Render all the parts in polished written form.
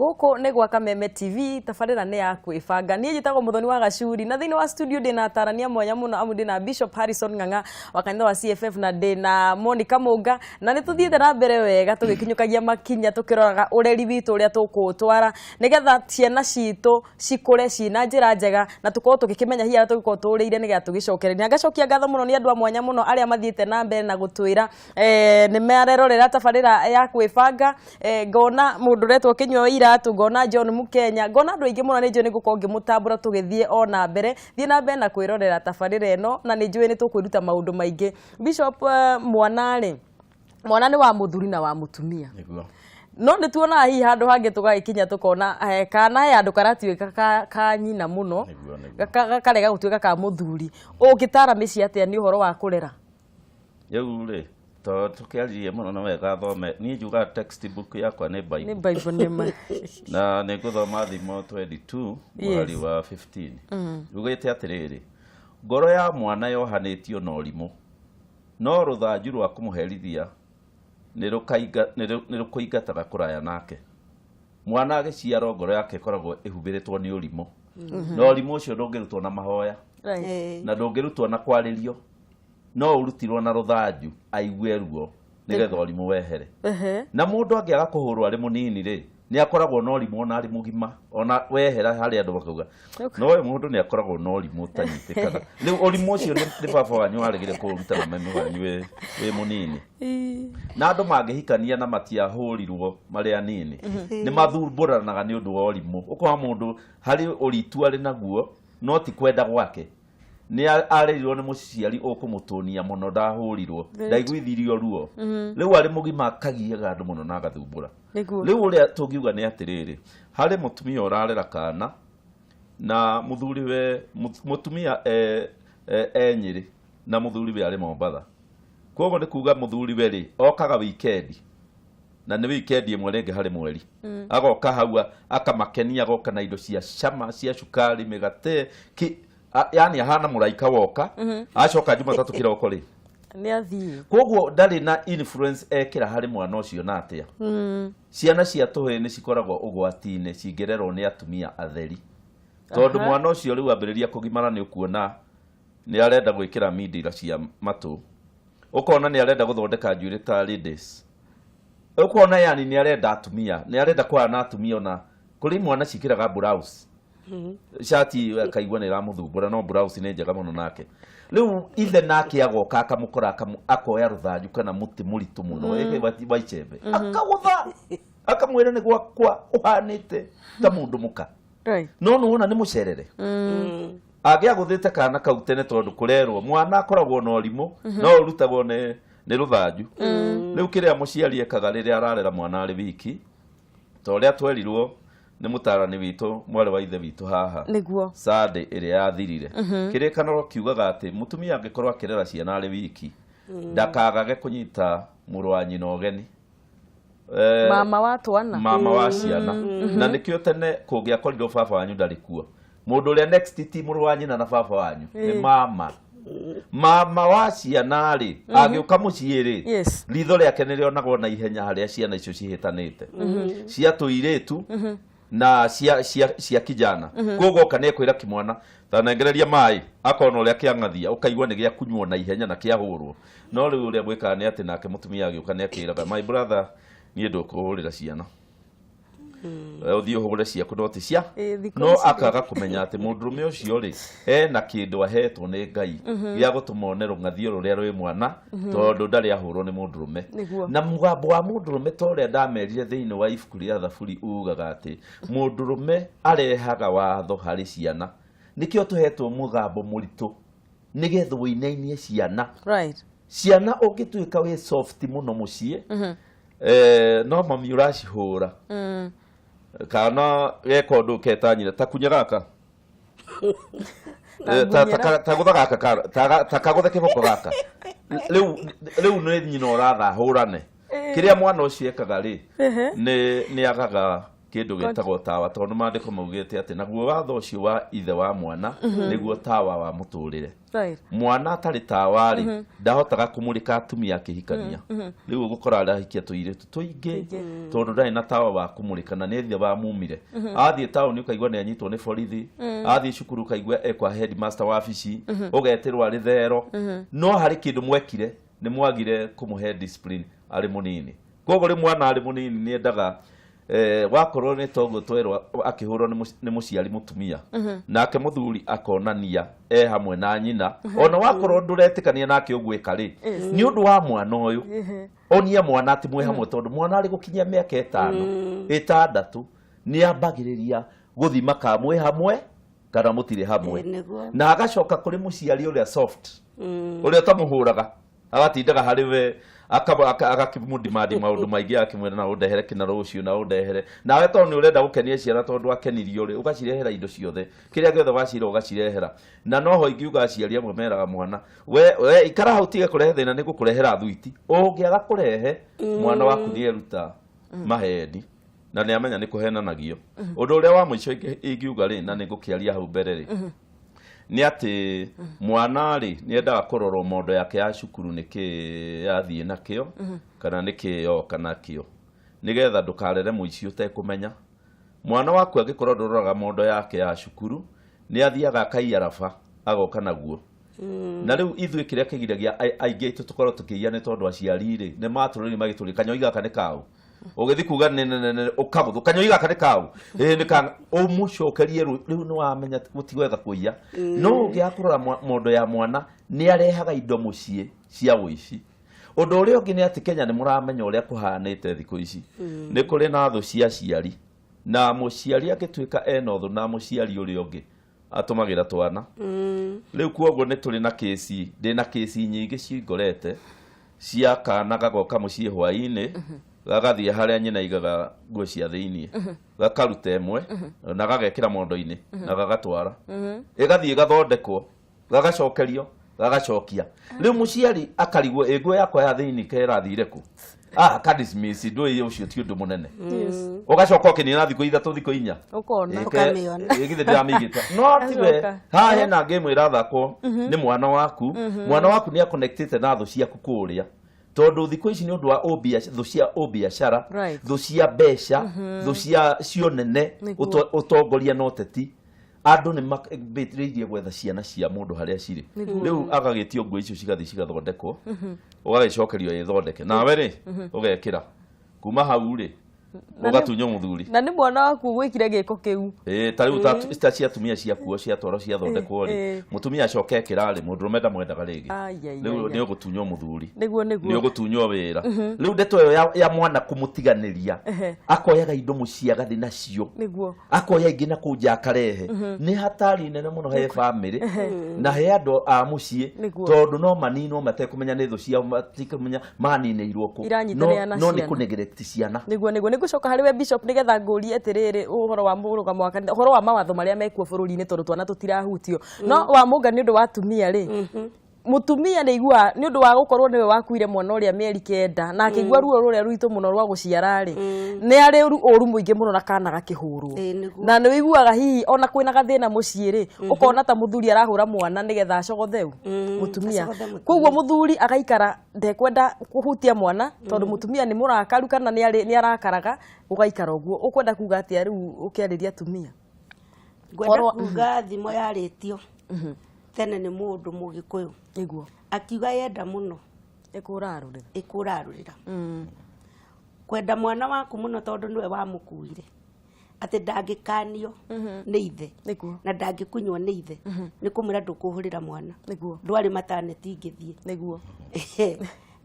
Gũkũ nĩ gwa Kameme TV, tabarĩra nĩ ya kwĩbanga. Niĩ njĩtagwo Mũthoni wa Gacuri na thĩinĩ wa studio ndĩna atarania mwanya mũno amu ndĩna Bishop Harrison Ng'ang'a wa kanitha wa CFF na ndĩna Monica Mũnga, na nĩ tũthiĩte na mbere wega tũgĩkinyũkagia makinya tũkĩroraga ũreri witũ ũrĩa tũkũũtwara nĩgetha ciana citũ cikũre ciĩna njĩra njega na tũkorwo tũgĩkĩmenya hihi arĩa tũngĩkorwo tũrĩire nĩgetha tũgĩcokererie. Na ngacokia ngatho mũno nĩ andũ a mwanya mũno arĩa mathiĩte na mbere na gũtwĩra nĩ marerorera tabarĩra ya kwĩbanga. Ngona mũndũ ũretwo Kĩnyua wa Iratũ, ngona John Mũkenya, ngona andũ aingĩ mũno, nĩ njũĩ nĩ ngũkorwo ngĩmũtambũra tũgĩthiĩ o na mbere. Thiĩ na mbere na kwĩrorera tabarĩra ĩno na nĩ njũĩ nĩ tũkwĩruta maũndũ maingĩ. Bishop, mwana rĩ, mwana nĩ wa mũthuri na wa mũtumia. Nĩguo. No nĩ tuonaga hihi handũ hangĩ tũgagĩkinya tũkona kana he handũ karatuĩka ka nyina mũno, Nĩguo, nĩguo. Gakarega gũtuĩka ka mũthuri. Ũngĩtara mĩciĩ atĩa nĩ ũhoro wa kũrera? Rĩu rĩ, to tũkĩaririe mũno na wega thome, niĩ njugaga textbook yakwa nĩ Bible. Nĩ Bible nĩ ma. Na nĩ ngũthoma Thimo 22 mũhari wa 15. Yugĩte atĩrĩrĩ, ngoro ya mwana yohanĩtio na ũrimũ, no rũthanju rwa kũmũherithia nĩ rũkũingataga kũraya nake. Mwana agĩciarwo ngoro yake ĩkoragwo ĩhumbĩrĩtwo nĩ ũrimũ, na ũrimũ ũcio ndũngĩrutwo na mahoya, na ndũngĩrutwo na kwarĩrio, no ũrutirwo na rũthanju aigue ruo nĩgetha ũrimũ wehere. Na mũndũ angĩaga kũhũrwo arĩ mũnini rĩ, nĩ akoragwo na ũrimũ ona arĩ mũgima, ona wehera harĩ andũ makauga no ũyũ mũndũ nĩ akoragwo na ũrimũ ũtanyitĩkana. Rĩu ũrimũ ũcio nĩ baba wanyu waregire kũũruta na mami wanyu wĩ mũnini. Na andũ mangĩhikania na matiahũrirwo marĩ anini, nĩ mathumbũranaga nĩ ũndũ wa ũrimũ. Ũkona mũndũ harĩ ũritu arĩ naguo no ti kwenda gwake, nĩ arerirwo nĩ mũciari ũkũmũtũnia mũno, ndahũrirwo, ndaiguithirio ruo. Rĩu arĩ mũgima akagiaga andũ mũno na agathumbũra. Rĩu ũrĩa tũngiuga nĩ atĩrĩrĩ, harĩ mũtumia ũrarera kana na mũthuri we, mũtumia e Nyĩrĩ na mũthuri we arĩ Mombatha. Koguo nĩ kuga mũthuri we rĩ, okaga wikendi, na nĩ wikendi ĩmwe rĩngĩ harĩ mweri. Agoka hau akamakenia, agoka na indo cia cama, cia cukari, mĩgate, yani ahana mũraika woka. Acoka Jumatatũ kĩroko rĩ, nĩ athiĩ. Koguo ndarĩ na influence ekĩra harĩ mwana ũcio na atĩa. Ciana cia tũhĩĩ nĩ cikoragwo ũgwati-inĩ cingĩrerwo nĩ atumia atheri, tondũ mwana ũcio rĩu ambĩrĩria kũgimara nĩ ũkuona nĩ arenda gwĩkĩra mindira cia matũ, ũkona nĩ arenda gũthondeka njuĩrĩ ta ladies, ũkona yani nĩ arenda atumia, nĩ arenda kwaria na atumia. Ona kũrĩ imwana ciĩkĩraga blouse, cati akaigua nĩ ĩramũthumbũra, no blouse nĩ njega mũno nake. Rĩu ithe nake agoka akamũkora, akoya rũthanju kana mũtĩ mũritũ mũno wa icembe, akagũtha, akamwĩra nĩ gwakwa ũhanĩte ta mũndũ mũka. No nĩ wona nĩ mũcerere angĩagũthĩte kana kau tene, tondũ kũrerwo mwana akoragwo na ũrimũ no ũrutagwo nĩ rũthanju. Rĩu kĩrĩa mũciari ekaga rĩrĩa ararera mwana arĩ wiki, ta ũrĩa twerirwo nĩ mũtarani witũ, mwarĩ wa ithe witũ haha Sunday ĩrĩa yathirire, kĩrĩkanĩro kiugaga atĩ mũtumia angĩkorwo akĩrera ciana arĩ wiki, ndakagage kũnyita mũrũ wa nyina ũgeni. Mama wa twana. Mama wa ciana. Na nĩkĩo tene kũngĩakorirwo baba wanyu ndarĩ kuo, mũndũ ũrĩa next ti mũrũ wa nyina na baba wanyu, nĩ mama. Mama wa ciana rĩ, agĩũka mũciĩ rĩ, ritho rĩake nĩ rĩonagwo na ihenya harĩa ciana icio cihĩtanĩte, cia tũirĩtu na cia kijana. Koguo oka nĩ ekwĩra kimwana, "Tanengereria maĩ." Akona ũrĩa kĩang'athia, ũkaigua nĩ gĩa kunyuo na ihenya na kĩahũrwo. No rĩu ũrĩa gwĩkaga nĩ atĩ nake mũtumia agĩũka nĩ akĩraga, "My brother, niĩ ndũkũhũrĩra ciana. Ũthiĩ ũhũre ciaku, no ti cia." Thikũ No ici akaga kũmenya atĩ mũndũrũme ũcio rĩ, ena kĩndũ ahetwo nĩ Ngai gĩa gũtũma one rũng'athio rũrĩa rwĩ mwana, tondũ ndarĩ ahũrwo nĩ mũndũrũme. Na mũgambo wa mũndũrũme, ta ũrĩa ndamerire thĩinĩ wa ibuku rĩa Thaburi, ugaga atĩ mũndũrũme arehaga watho harĩ ciana. Nĩkĩo tũhetwo mũgambo mũritũ nĩgetha ũinainie ciana. Ciana ũngĩtuĩka wĩ soft mũno mũciĩ, no mami ũracihũra, kana geka ũndũ keta nyina, ta kunya gaka. Ta gũtha gaka ta kagũthe kĩboko gaka, rĩu nĩ nyina ũratha hũrane. Kĩrĩa mwana ũcio ekaga rĩ, nĩ agaga. Kĩndũ gĩtagwo tawa, tondũ maandĩko maugĩte atĩ naguo watho ũcio wa ithe wa mwana nĩguo tawa wa mũtũrĩre. Mwana atarĩ tawa rĩ, ndahotaga kũmũrĩka atumia akĩhikania. Rĩu ũgũkora arahikia tũirĩtu tũingĩ tondũ ndarĩ na tawa wa kũmũrĩka, na nĩ ithe wamumire. Athiĩ taũni ũkaigua nĩ anyitwo nĩ borithi, athiĩ cukuru ũkaigua ekwa headmaster wabici, ũgetĩrwo arĩ thero. No harĩ kĩndũ mwekire, nĩ mwagire kũmũhe discipline arĩ mũnini. Koguo rĩ, mwana arĩ mũnini nĩ endaga wakorwo nĩ toguo twerwo akĩhũrwo nĩ mũciari mũtumia, nake mũthuri akonania e hamwe na nyina, ona wakorwo ndũretĩkania nake ũgwĩka rĩ, nĩ ũndũ wa mwana ũyũ, onia mwana atĩ mwĩ hamwe, tondũ mwana arĩ gũkinyia mĩaka 5, 6, nĩ ambagĩrĩria gũthima ka mwĩ hamwe kana mũtirĩ hamwe. Nĩguo. Na agacoka kũrĩ mũciari ũrĩa soft, ũrĩa ũtamũhũraga, agatindaga harĩ we, agakĩmũdimandi maũndũ maingĩ, akĩmwĩra na ũndehere kĩna rũciũ na ũndehere nawe, tondũ nĩ ũrenda gũkenia ciana, tondũ akenirio rĩ, ũgacirehera indo ciothe, kĩrĩa gĩothe wacira ũgacirehera. Na noho ingiuga aciari amwe meraga mwana, we ikara hau, tige kũrehe thĩna, nĩ ngũkũrehera thwiti. Ũngĩaga kũrehe, mwana waku nĩ eruta maheni na nĩ amenya nĩ kũhenanagio. Ũndũ ũrĩa wa mũico ingiuga rĩ, na nĩ ngũkĩaria hau mbere rĩ, nĩ atĩ mwana rĩ, nĩ endaga kũrorwo mondo yake ya cukuru, nĩ kĩ yathiĩ nakĩo kana nĩ kĩ yoka nakĩo, nĩgetha ndũkarere mũici ũtekũmenya. Mwana waku angĩkorwo ndũroraga mondo yake ya cukuru, nĩ athiaga akaiya raba, agoka naguo. Na rĩu ithuĩ kĩrĩa kĩgiragia aingĩ aitũ tũkorwo tũkĩiya nĩ tondũ aciari rĩ, nĩ matũrĩri magĩtũrĩ kanyoi gaka nĩ kaũ, ũgĩthi kuga nĩ nĩ nĩ ũkagũthwo, kanyoi gaka nĩ kaũ, ĩĩ nĩ ka ũmũcokerie. Rĩu nĩ wamenya gũti wega kũiya. No ũngĩaga kũrora mondo ya mwana, nĩ arehaga indo mũciĩ cia ũici. Ũndũ ũrĩa ũngĩ nĩ atĩ Kenya nĩ mũramenya ũrĩa kũhanĩte thikũ ici, nĩ kũrĩ na thũ cia aciari, na mũciari angĩtuĩka ena ũthũ na mũciari ũrĩa ũngĩ, atũmagĩra twana. Rĩu kuoguo nĩ tũrĩ na kĩci, ndĩ na kĩci nyingĩ cingorete cia kana gagoka mũciĩ hwaĩ-inĩ, gagathiĩ harĩa nyina aigaga nguo cia thĩiniĩ, gakaruta ĩmwe na gagekĩra mondo-inĩ na gagatwara, ĩgathiĩ ĩgathondekwo, gagacokerio, gagacokia. Rĩu mũciari akarigwo, ĩ nguo yakwa ya thĩiniĩ kerathire kũ? Ah, ka dismiss, ndũĩ ũcio ti ũndũ mũnene. Ũgacoka ũkĩnina thikũ 3, thikũ 4, Ũkona. Ũkamĩona. Ĩ, githĩ ndiramĩigĩte? No tiwe. Gacoka. Haha hena ngĩmwe ĩrathakwo nĩ mwana waku. Mwana waku nĩ aconnectĩte na thũ ciaku kũrĩa, tondũ thikũ ici nĩ ũndũ wa thũ cia ũbiacara, thũ cia mbeca, thũ cia cionene, ũtongoria na ũteti. Andũ nĩ mambĩrĩirie gwetha ciana cia mũndũ harĩa cirĩ. Rĩu agagĩtio nguo icio cigathiĩ cigathondekwo, ũgagĩcokerio ĩthondeke, nawe rĩ ũgekĩra. Kuma hau rĩ, ũgatunywo mũthuri. Na nĩ mwana waku gwĩkire gĩko kĩu. Ĩĩ, ta rĩu ta cia atumia ciakuo, ciatwarwo ciathondekwo rĩ, mũtumia acoke ekĩra rĩ, mũndũrũme ndamwendaga rĩngĩ. Ai, ai, Rĩu ai, nĩ ũgũtunywo mũthuri, Nĩguo. Nĩ ũgũtunywo wĩra. Rĩu ndeto ĩyo ya mwana kũmũtiganĩria, akoyaga indo mũciĩ agathiĩ nacio, akoya ingĩ na kũu nja akarehe, nĩ hatari nene mũno he bamĩrĩ na he andũ a mũciĩ, tondũ no maninwo matekũmenya nĩ thũ ciao, matikũmenya maninĩirwo kũ. Iranyitanĩra na No nĩ ciana. kũneglect ciana. Nĩguo nĩ ngũcoka harĩ we, Bishop, nĩgetha ngũrie atĩrĩrĩ, ũhoro wa mũrũgamo wa kanitha, ũhoro wa mawatho marĩa mekuo bũrũri-inĩ, tondũ twana tũtirahutio. No wa mũnga, nĩ ũndũ wa atumia rĩ, mũtumia nĩ aiguaga nĩ ũndũ wa gũkorwo nĩwe wakuire mwana ũrĩa mĩeri 9 na akĩigua ruo rũrĩa rũritũ mũno rwa gũciara rĩ, nĩ arĩ ũru mũingĩ mũno na kana gakĩhũrwo. Nĩguo. Na nĩ ũiguaga hihi ona kwĩna gathĩna mũciĩ rĩ, ũkona ta mũthuri arahũra mwana nĩgetha acogotheu mũtumia. Acogothe mũtumia. Koguo mũthuri agaikara ndekwenda kũhutia mwana tondũ mũtumia nĩ mũrakaru kana nĩ arakaraga, ũgaikara ũguo. Ũkwenda kuga atĩa rĩu ũkĩarĩria atumia? Ngwenda kuga thimo yarĩtio tene nĩ mũndũ mũgĩkũyũ, akiuga yenda mũno ĩkũrarũrĩra. Ĩkũrarũrĩra. Kwenda mwana waku mũno tondũ nĩwe wamũkuire, atĩ ndangĩkanio nĩ ithe na ndangĩkunywo nĩ ithe, nĩ kũmwĩra ndũkũhũrĩra mwana, ndwarĩ mataneti ingĩthiĩ,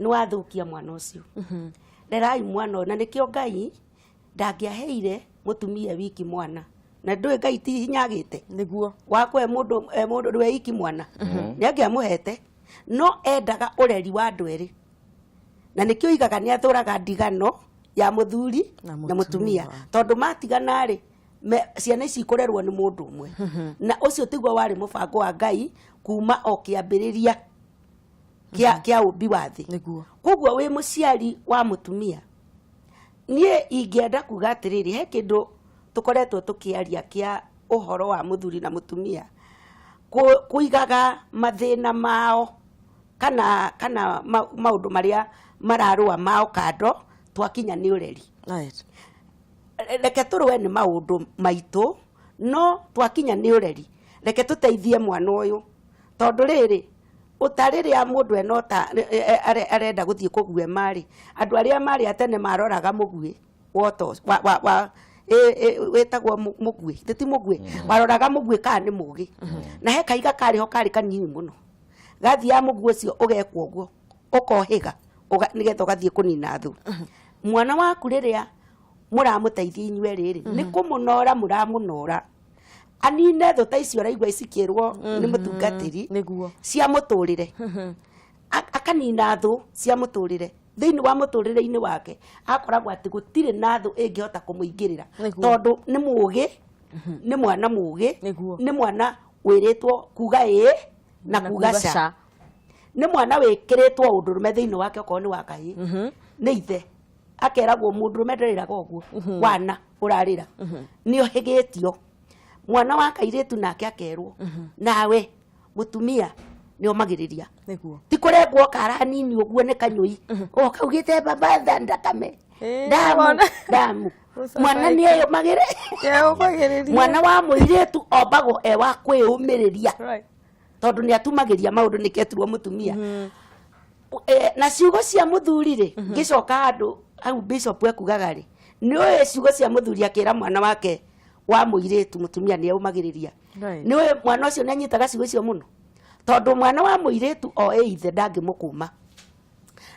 nĩ wathũkia mwana ũcio. Rerai mwana ũyũ, na nĩkĩo Ngai ndangĩaheire mũtumia wiki mwana, na ndũĩ Ngai ti hinya agĩte wakwa e mũndũ e mũndũ rĩu iki mwana nĩ angĩamũhete, no endaga ũreri wa andũ erĩ, na nĩkĩo igaga nĩ athũraga ndigano ya mũthuri na na mũtumia, tondũ matigana rĩ, ciana ici ikũrerwo nĩ mũndũ ũmwe, na ũcio tiguo warĩ mũbango wa Ngai kuma o kĩambĩrĩria kĩa ũmbi wa thĩ. Koguo wĩ mũciari wa mũtumia, niĩ ingĩenda kuga atĩrĩrĩ, he kĩndũ Tũkoretwo tũkĩaria kĩa ũhoro wa mũthuri na mũtumia kũigaga mathĩna mao kana maũndũ marĩa mararũa mao kando twakinya nĩ ũreri. Reke tũrũe nĩ maũndũ maitũ, no twakinya nĩ ũreri reke tũteithie mwana ũyũ, tondũ rĩrĩ ũta rĩrĩa mũndũ ena ũta arenda gũthiĩ kũguĩma rĩ, andũ arĩa marĩ a tene maroraga mũguĩ wota wa wĩtagwo mũguĩ, ti mũguĩ, waroraga mũguĩ kana nĩ mũgĩ, na he kahiga karĩ ho karĩ kanini mũno, gathiaga mũguĩ ũcio ũgekwo ũguo ũkohĩga nĩgetha ũgathiĩ kũnina thũ. Mwana waku rĩrĩa mũramũteithia inyuĩ rĩrĩ, nĩ kũmũnora mũramũnora anine thũ ta icio ũraigua cikĩrwo nĩ mũtungatĩri cia mũtũrĩre, akanina thũ cia mũtũrĩre thĩinĩ wa mũtũrĩre-inĩ wake, akoragwo atĩ gũtirĩ na thũ ĩngĩhota kũmũingĩrĩra, tondũ nĩ mũgĩ, nĩ mwana mũgĩ, nĩ mwana wĩrĩtwo kuga ĩĩ na kuga ca, nĩ mwana wĩkĩrĩtwo ũndũrũme thĩinĩ wake okorwo nĩ wa kahĩĩ nĩ ithe, akeragwo mũndũrũme ndarĩraga ũguo, wana ũrarĩra, nĩ ohĩgĩtio. Mwana wa kairĩtu nake akerwo nawe mũtumia nĩ omagĩrĩria, ti kũrengwo kara nini ũguo nĩ kanyũi o kaugĩte baba thakame damu damu. Mwana nĩ eyũmagĩrĩria, mwana wa mũirĩtu ombagwo e wa kwĩyũmĩrĩria, tondũ nĩ atumagĩria maũndũ nĩkĩo etirwo mũtumia. Na ciugo cia mũthuri rĩ, ngĩcoka handũ hau bishop ekugaga rĩ, nĩ ũĩ ciugo cia mũthuri akĩra mwana wake wa mũirĩtu mũtumia nĩ eũmagĩrĩria, nĩ ũĩ mwana ũcio nĩ anyitaga ciugo icio mũno, tondũ mwana wa mũirĩtu oĩ ithe ndangĩmũkũma,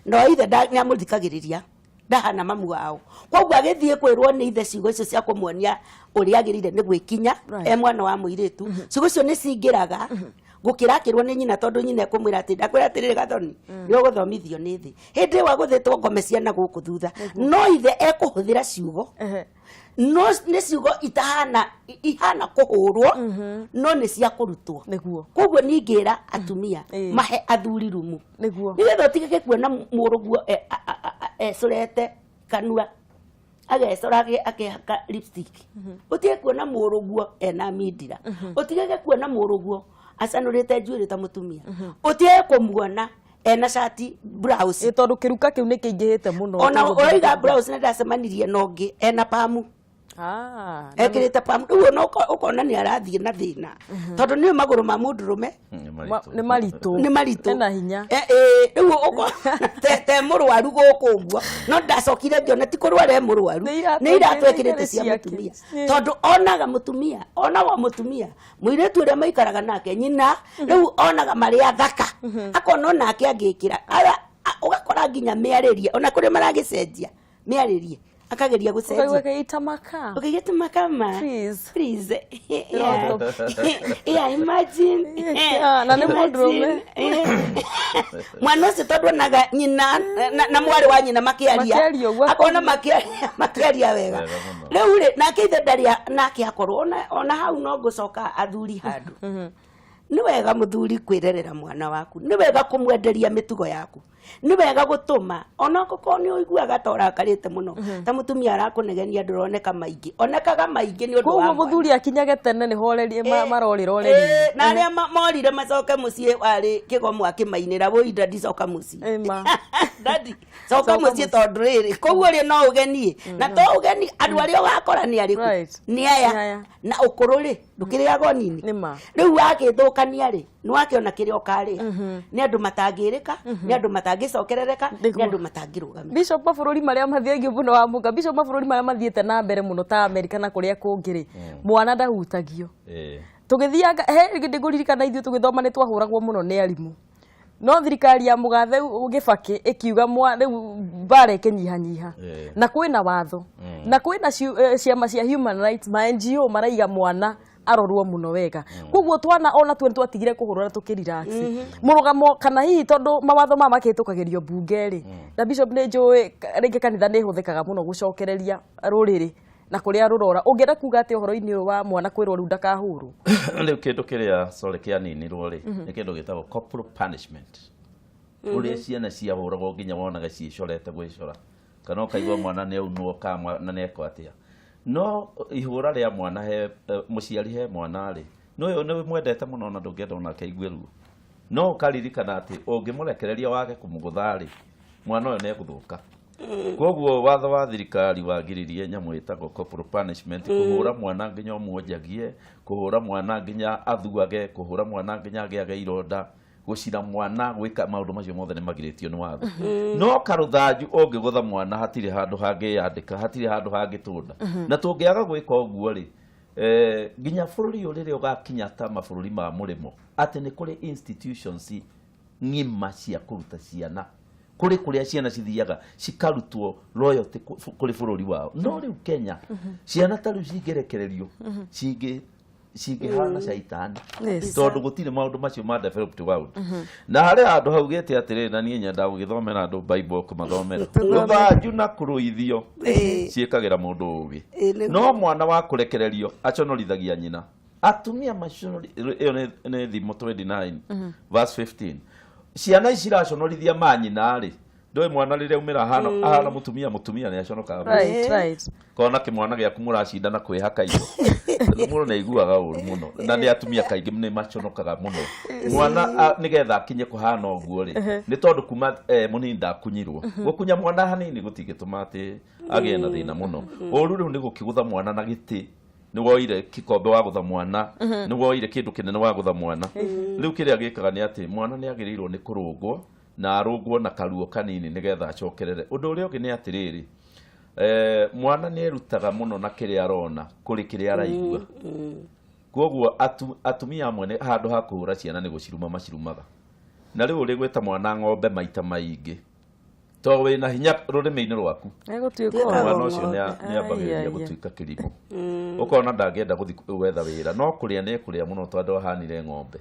na ithe nĩ amũthikagĩrĩria, ndahana mamu wao, koguo agĩthiĩ kwĩrwo nĩ ithe ciugo icio cia kũmuonia ũrĩa agĩrĩire nĩ gwĩkinya e mwana wa mũirĩtu, ciugo icio nĩ cingĩraga gũkĩra akĩrwo nĩ nyina, tondũ nyina ekũmwĩra atĩ ndakwĩra atĩrĩrĩ Gathoni, nĩ ũgũthomithio nĩ thĩ hĩndĩ ĩyo agũthĩtwo ngome ciana gũkũ thutha, no ithe ekũhũthĩra ciugo, no nĩ ciugo itahana ihana kũhũrwo, no nĩ cia kũrutwo. Koguo ningĩra atumia mahe athuri rumu, nĩgetha ũtigage kuona mũrũguo ecorete kanua, agecora akehaka lipstick, ũtige kuona mũrũguo ena mindira, ũtigage kuona mũrũguo acanũrĩte njuĩrĩ ta mũtumia, ũtige kũmuona ena cati blouse, tondũ kĩruka kĩu nĩ kĩingĩhĩte mũno. Ona ũraiga blouse, na ndacemanirie na ũngĩ ena pamu, ekĩrĩte pamu, rĩu ona ũkona nĩ arathiĩ na thĩna, tondũ nĩ magũrũ ma mũndũrũme nĩ maritũ, nĩ maritũ, ena hinya. Rĩu te mũrwaru gũkũ ũguo, no ndacokire ngĩona ti kũrwara e mũrwaru, nĩ iratũ ekĩrĩte cia mũtumia, tondũ onaga mũtumia, onaga mũtumia mũirĩtu ũrĩa maikaraga nake nyina, rĩu onaga marĩ athaka, akona onake angĩkĩra, ũgakora nginya mĩarĩrie ona kũrĩa maragĩcenjia mĩarĩrie, akageria gũcenjia, ũkaigua maka, ũkaigua makama, please please, yeah yeah, imagine, na nĩ mũndũrũme. Mwana ũcio tondũ onaga nyina na mwarĩ wa nyina makĩaria, akona makĩaria wega, rĩu rĩ nake ithe ndarĩ nake akorwo ona hau no ngũcoka athuri handũ. Nĩ wega mũthuri kwĩrerera mwana waku, nĩ wega kũmwenderia mĩtugo yaku, nĩ wega gũtũma ona okorwo nĩ ũiguaga ta ũrakarĩte mũno, ta mũtumia arakũnegenia, ndũroneka maingĩ, onekaga maingĩ nĩ ũndũ wa mũthuri akinyage tene nĩ horerie marorĩra ũreri, na arĩa morire macoke mũciĩ warĩ kĩgomo akĩmainĩra wũi dadi coka mũciĩ, dadi coka mũciĩ, tondũ rĩrĩ koguo rĩ no ũgenie na to ũgeni andũ arĩa ũgakora nĩ arĩkũ, nĩ aya na ũkũrũ rĩ ndũkĩrĩaga nini, rĩu wagĩthũkania rĩ nĩ wakĩona kĩrĩa ũkarĩa, nĩ andũ matangĩrĩka, nĩ andũ matangĩcokerereka, nĩ andũ matangĩrũgamĩka. Bishop, mabũrũri marĩa mathiagio mũno wa mũka, Bishop, mabũrũri marĩa mathiĩte na mbere mũno ta Amerika na kũrĩa kũngĩ rĩ, mwana ndahutagio. Tũgĩthianga he hĩndĩ ngũririkana ithuĩ tũgĩthoma nĩ twahũragwo mũno nĩ arimũ, no thirikari ya mũgathe Gĩbakĩ ĩkiuga rĩu mbara ĩkĩnyihanyiha, na kwĩna watho na kwĩna ciama cia human rights, ma NGO maraiga mwana arorwo mũno wega, koguo twana ona tuo nĩtwatigire kũhũrwo na tũkĩrelax mũrũgamo, kana hihi tondũ mawatho maya makĩhĩtũkagĩrio mbunge rĩ, na Bishop nĩ njũĩ rĩngĩ kanitha nĩ ĩhũthĩkaga mũno gũcokereria rũrĩrĩ na kũrĩa rũrora, ũngĩenda kuga atĩ ũhoro-inĩ ũyũ wa mwana kwĩrwo rĩu ndakahũrwo? Rĩu kĩndũ kĩrĩa, sorry, kĩaninirwo rĩ, nĩ kĩndũ gĩtagwo corporal punishment, ũrĩa ciana ciahũragwo nginya wonaga ciĩcorete gwĩcora, kana ũkaigua mwana nĩ aunwo kana mwana nĩ ekwo atĩa. No ihũra rĩa mwana he mũciari he mwana rĩ, nĩ ũyũ nĩ mwendete mũno na ndũngĩenda onake aigue ruo. No ũkaririkana atĩ ũngĩmũrekereria wage kũmũgũtha rĩ, mwana ũyũ nĩ egũthũka. Koguo watho wa thirikari wagiririe nyamũ ĩtagwo corporal punishment, kũhũra mwana nginya ũmuonjagie, kũhũra mwana nginya athuage, kũhũra mwana nginya agĩage ironda, gũcira mwana, gwĩka maũndũ macio mothe nĩ magirĩtio nĩ watho. No karũthanju ũngĩgũtha mwana hatirĩ handũ hangĩyandĩka, hatirĩ handũ hangĩtũnda. Na tũngĩaga gwĩka ũguo rĩ, nginya bũrũri ũyũ rĩrĩa ũgakinya ta mabũrũri ma mũrĩmo, atĩ nĩ kũrĩ institutions ng'ima cia kũruta ciana, kũrĩ kũrĩa ciana cithiaga cikarutwo loyalty kũrĩ bũrũri wao. No rĩu Kenya ciana ta rĩu cingĩrekererio cingĩhana caitani, tondũ gũtirĩ maũndũ macio ma developed world. Na harĩ handũ haugĩte atĩrĩrĩ, na niĩ nyendaga gũgĩthomera andũ Bible, kũmathomera rũthanju na kũrũithio ciĩkagĩra mũndũ ũgĩ. No mwana wa kũrekererio aconorithagia nyina. Atumia maconori, ĩyo nĩ Thimo 29 verse 15. Ciana ici iraconorithia manyina rĩ, ndũĩ mwana rĩrĩa aumĩra ahana mũtumia, mũtumia nĩ aconokaga mũno. Kona kĩmwana gĩaku mũracindana kwĩhaka indo, mũndũ nĩ aiguaga ũru mũno. Na nĩ atumia kaingĩ nĩ maconokaga mũno. Mwana nĩgetha akinye kũhana ũguo rĩ, nĩ tondũ kuma mũnini ndakunyirwo. Gũkunya mwana hanini gũtingĩtũma atĩ agĩe na thĩna mũno. Ũru rĩu nĩ gũkĩgũtha mwana na gĩtĩ, nĩ woire kikombe wagũtha mwana, nĩ woire kĩndũ kĩnene wagũtha mwana. Rĩu kĩrĩa gĩkaga nĩ atĩ mwana nĩ agĩrĩirwo nĩ kũrũngwo, na arũngwo na karuo kanini nĩgetha acokerere. Ũndũ ũrĩa ũngĩ nĩ atĩrĩrĩ, mwana nĩ erutaga mũno na kĩrĩa arona kũrĩ kĩrĩa araigua. Koguo atumia amwe nĩ handũ ha kũhũra ciana nĩ gũciruma macirumaga. Na rĩu ũrĩ gwĩta mwana ng'ombe maita maingĩ, to wĩna hinya rũrĩmĩ-inĩ rwaku, Egũtuĩka Tuĩkaga mwana ũcio ng'ombe. nĩ ambagĩrĩria Ai, ai, ai. gũtuĩka kĩrimũ. Ũkona ndangĩenda gũthiĩ gwetha wĩra, no kũrĩa nĩ ekũrĩa mũno tondũ ahanire ng'ombe.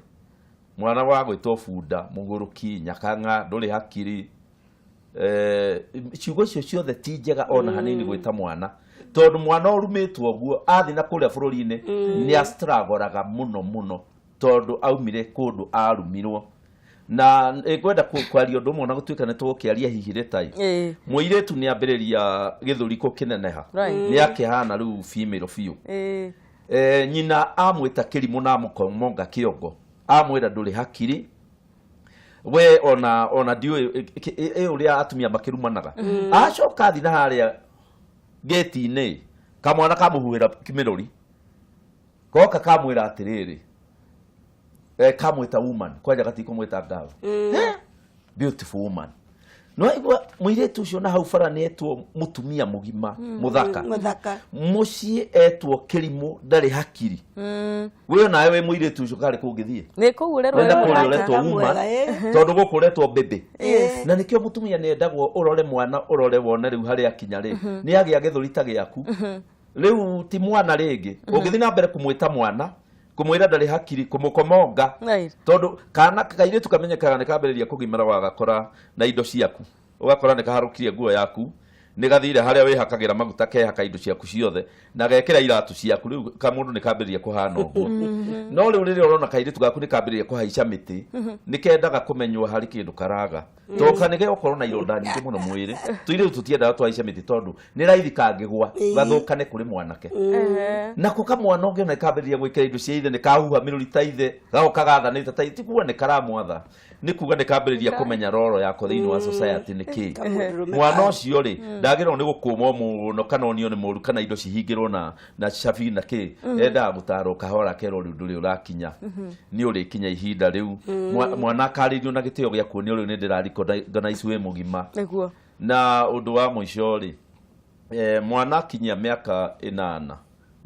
Mwana wa gwĩtwo bunda, mũgũrũki, nyakang'a, ndũrĩ hakiri, ciugo icio ciothe ti njega ona hanini gwĩta mwana, tondũ mwana ũrumĩtwo ũguo athiĩ na kũrĩa bũrũri-inĩ nĩ astragoraga mũno mũno, tondũ aumire kũndũ arumirwo. Na ngwenda kwaria ũndũ ũmwe, na gũtuĩka nĩ tũgũkĩaria hihi rĩtai. Mũirĩtu nĩ ambĩrĩria gĩthũri kũkĩneneha, nĩ akĩhana rĩu female biũ. Nyina amwĩta kĩrimũ na amũkomonga kĩongo, amwĩra ndũrĩ hakiri we, ona ndiũĩ ĩ ũrĩa atumia makĩrumanaga. Acoka athi na harĩa gĩti-inĩ, kamwana kamũhuhĩra mĩrũri, goka kamwĩra atĩrĩrĩ, kamwĩta woman, kwanja gatikũmwĩta girl. Beautiful woman. No aigua mũirĩtu ũcio na hau bara nĩ etwo mũtumia mũgima mũthaka, Mũthaka. Mũciĩ etwo kĩrimũ, ndarĩ hakiri. We nawe wĩ mũirĩtu ũcio karĩ kũngĩthiĩ Nĩ kũu ũrerwo Nenda wĩ kũrĩa mũthaka. ũretwo woman, Mwega, ĩ. tondũ gũkũ ũretwo baby. Na nĩkĩo mũtumia nĩ endagwo ũrore mwana, ũrore wone rĩu harĩa akinya rĩ, nĩ agĩa gĩthũri ta gĩaku. Rĩu ti mwana rĩngĩ. Ũngĩthiĩ na mbere kũmwĩta mwana, kũmwĩra ndarĩ hakiri, kũmũkomonga, tondũ kana kairĩtu kamenyekaga nĩ kambĩrĩria kũgimara, wagakora na indo ciaku, ũgakora nĩ kaharũkirie nguo yaku, nĩ gathire harĩa wĩhakagĩra maguta, kehaka indo ciaku ciothe na gekĩra iratũ ciaku. Rĩu kamũndũ nĩ kambĩrĩria kũhana ũguo. No rĩu rĩrĩa ũrona kairĩtu gaku nĩ kambĩrĩria kũhaica mĩtĩ, nĩ kendaga kũmenywo harĩ kĩndũ karaga, tondũ nĩ gegũkorwo na ironda nyingĩ mũno mwĩrĩ. Tũirĩtu tũtiendaga twahaica mĩtĩ, tondũ nĩ raithi kangĩgwa gathũkane kũrĩ mwanake. Nako kamwana ũngĩona kambĩrĩria gwĩkĩra indo cia ithe, nĩ kahuha mĩrũri ta ithe, gagoka gathanĩte ta ithe, ti kuga nĩ karamwatha, nĩ kuga nĩ kambĩrĩria kũmenya roro yako thĩinĩ wa society nĩ kĩ. Kamũndũrũme. Mwana ũcio rĩ, ndagĩrĩirwo nĩ gũkũmwo mũno kana onio nĩ mũru kana indo cihingĩrwo na cabi na kĩ. Endaga gũtarwo kahora, kerwo rĩu ndũrĩ ũrakinya, nĩ ũrĩkinya ihinda rĩu. Mwana akarĩrio na gĩtĩo gĩa kuonio rĩu nĩ ndĩra-recognize wĩ mũgima. Na ũndũ wa mũico rĩ, mwana akinyia mĩaka 8,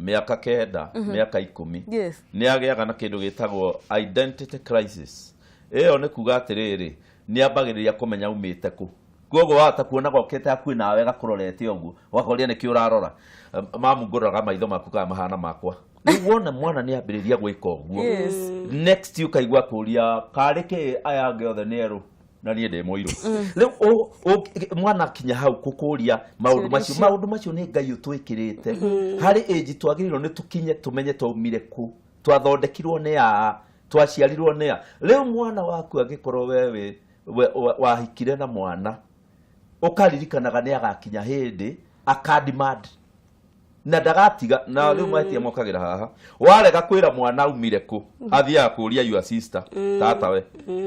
mĩaka 9, mĩaka 10, nĩ agĩaga na kĩndũ gĩtagwo identity crisis. Ĩyo nĩ kuga atĩrĩrĩ, nĩ ambagĩrĩria kũmenya aumĩte kũ. Koguo wahota kuona gokĩte hakuhĩ nawe gakũrorete ũguo, ũgakoria nĩkĩ ũrarora. Mamu, ngũroraga maitho maku kana mahana makwa. Rĩu wona mwana nĩ ambĩrĩria gwĩka ũguo, next ũkaigua kũria karĩ kĩ aya angĩ othe nĩ erũ na niĩ ndĩ mũirũ. Rĩu mwana akinya hau kũkũria maũndũ Ciũria macio, icio. Maũndũ macio nĩ Ngai ũtwĩkĩrĩte harĩ ĩnji twagĩrĩirwo nĩ tũkinye tũmenye twaumire kũ, twathondekirwo nĩ aa, twaciarirwo nĩ a. Rĩu mwana waku angĩkorwo we wĩ wahikire na mwana, ũkaririkanaga nĩ agakinya hĩndĩ akademand. Na ndagatiga na rĩu mahĩtia mokagĩra haha. Warega kwĩra mwana aumire kũ, athiaga kũria your sister, tata we.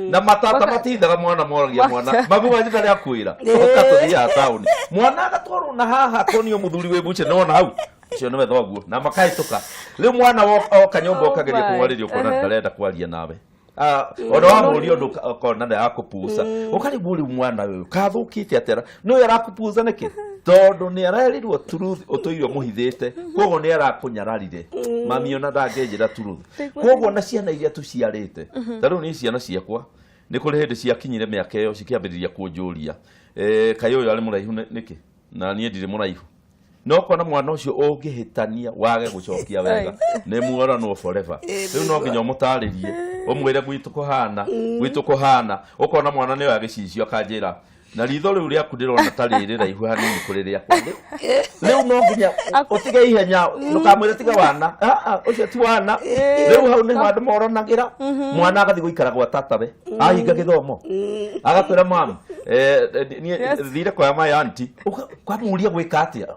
Na matata matithaga mwana, moragia mwana, mami wanyu ndarĩ akwĩra, ũka tũthiaga taũni. Mwana agatwarwo na haha akonio mũthuri wĩ buce, nĩwona hau ũcio nĩwe thoguo, na makahĩtũka. Rĩu mwana oka nyũmba ũkageria kũmwarĩria, ũkona ndarenda kwaria nawe. Ah, ona wamũria ũndũ ũkona nĩ arakũpuca, ũkarigwo rĩu mwana ũyũ kathũkĩte atĩa, nĩ ũyũ arakũpuca nĩkĩ? Tondũ nĩ arerirwo truth ũtũire ũmũhithĩte, koguo nĩ arakũnyararire, mami ona ndangĩnjĩra truth. Koguo na ciana iria tũciarĩte, ta rĩu niĩ ciana ciakwa nĩ kũrĩ hĩndĩ ciakinyire mĩaka ĩyo cikĩambĩrĩria kũnjũria, kaĩ ũyũ arĩ mũraihu nĩkĩ na niĩ ndirĩ mũraihu? No kona mwana ũcio ũngĩhĩtania wage gũcokia wega, nĩ muoranwo forever. Rĩu no nginya ũmũtarĩrie, ũmwĩre gwitũ kũhana, gwitũ kũhana. Ũkona mwana nĩoya gĩcicio akanjĩra, na ritho rĩu rĩaku ndĩrona ta rĩrĩ raihu hanini kũrĩ rĩakwa. Rĩu no nginya ũtige ihenya, ndũkamwĩre tiga wana. Ah, ah, ũcio ti wana. Rĩu hau nĩho andũ moranagĩra. Mwana agathiĩ gũikara gwa tatawe ahinga gĩthomo, agakwĩra, "Mam, niĩ thire kwa my auntie." Ũkamũria gwĩka atĩa?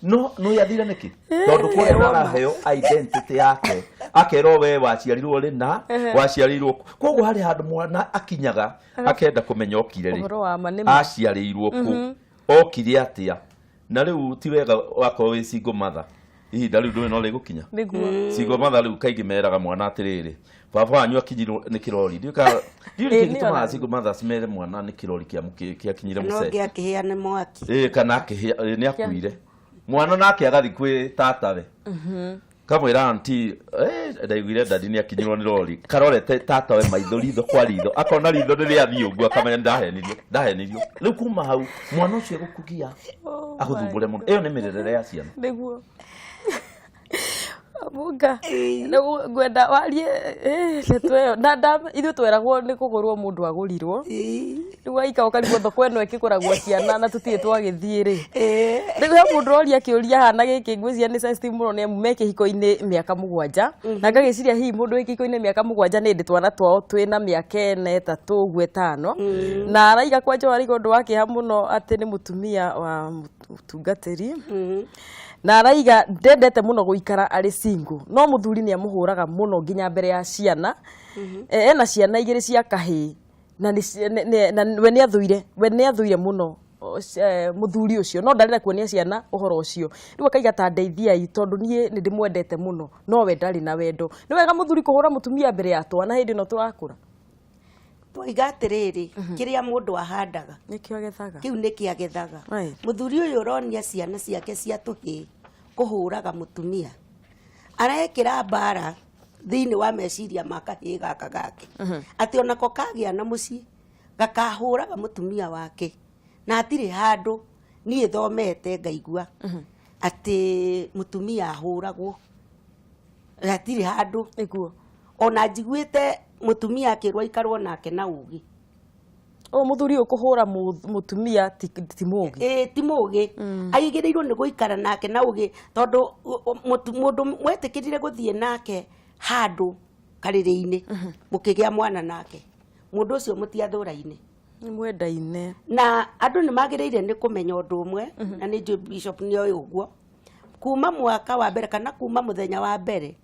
No no yathire nĩkĩ? Tondũ kũrĩa ndaraheo identity yake, akerwo we waciarirwo rĩ na waciarirwo kũ. Koguo harĩ handũ mwana akinyaga akenda kũmenya okire rĩ, Ũhoro wa ma nĩ ma. aciarĩirwo kũ, okire atĩa. Na rĩu ti wega wakorwo wĩ single mother, ihinda rĩu ndũĩ no rĩgũkinya. Single mother rĩu kaingĩ meraga mwana atĩrĩrĩ, baba wanyu akinyirwo nĩ kĩrori. Ndiũĩ kana ndiũĩ nĩkĩ nĩ gĩtũmaga ona- single mothers mere mwana nĩ kĩrori kĩakinyire no mũcere. ũngĩ akĩhĩa nĩ mwaki. Ĩĩ, kana akĩhĩa, nĩ akuire. Mwana nake agathiĩ kwĩ tatawe, kamwĩra, "Auntie, ndaiguire daddy nĩ akinyirwo nĩ rori." Karorete tatawe maitho, ritho kwa ritho, akona ritho nĩ rĩathiĩ ũguo, akamenya ndahenirio, ndahenirio. Rĩu kuma hau mwana ũcio egũkugia agũthumbũre mũno. Ĩyo nĩ mĩrerere ya ciana. Nĩguo Munga, rĩu ngwenda warie ndeto ĩyo na ithuĩ tweragwo nĩ kũgũrwo mũndũ agũrirwo. Rĩu waika ũkarigwo thoko ĩno ĩkĩgũragwo ciana na tũtirĩ twagĩthiĩ rĩ. Rĩu he mũndũ ũroria kĩũria hana gĩkĩ, ngwĩciria nĩ sensitive mũno, nĩ amu me kĩhiko-inĩ mĩaka 7, na ngagĩciria hihi mũndũ wĩ kĩhiko-inĩ mĩaka 7 nĩ hĩndĩ twana twao twĩna mĩaka 4, 3 ũguo, 5, na araiga kwanja araiga ũndũ wa kĩeha mũno atĩ nĩ mũtumia wa mũtungatĩri, na araiga ndendete mũno gũikara arĩ single, no mũthuri nĩ amũhũraga mũno nginya mbere ya ciana. Ena ciana 2 cia kahĩĩ, na we nĩ athũire, we nĩ athũire mũno mũthuri ũcio, no ndarenda kuonia ciana ũhoro ũcio. Rĩu akaiga, ta ndeithiai, tondũ niĩ nĩ ndĩmwendete mũno, no we ndarĩ na wendo. Nĩ wega mũthuri kũhũra mũtumia mbere ya twana hĩndĩ ĩno tũrakũra? Twoiga atĩrĩrĩ, kĩrĩa mũndũ ahandaga nĩkĩo agethaga. Kĩu nĩkĩo agethaga. Mũthuri ũyũ ũronia ciana ciake cia tũhĩĩ kũhũraga mũtumia, arekĩra mbara thĩinĩ wa meciria ma kahĩĩ gaka gake, atĩ onako kagĩa na mũciĩ gakahũraga mũtumia wake. Na hatirĩ handũ niĩ thomete ngaigua atĩ mũtumia ahũragwo, hatirĩ handũ. Ona njiguĩte mũtumia akĩrwo aikarwo nake na ũgĩ. Ũyũ mũthuri ũyũ kũhũra mũtumia ti mũgĩ. Ĩĩ, ti mũgĩ. Aigĩrĩirwo nĩ gũikara nake na ũgĩ, tondũ mũndũ mwetĩkĩrire gũthiĩ nake handũ karĩrĩ-inĩ, mũkĩgĩa mwana nake, mũndũ ũcio mũtiathũraine. Nĩ mwendaine. Na andũ nĩ magĩrĩire nĩ kũmenya ũndũ ũmwe, na nĩ njũĩ bishop nĩ oĩ ũguo, kuma mwaka wa mbere kana kuma mũthenya wa mbere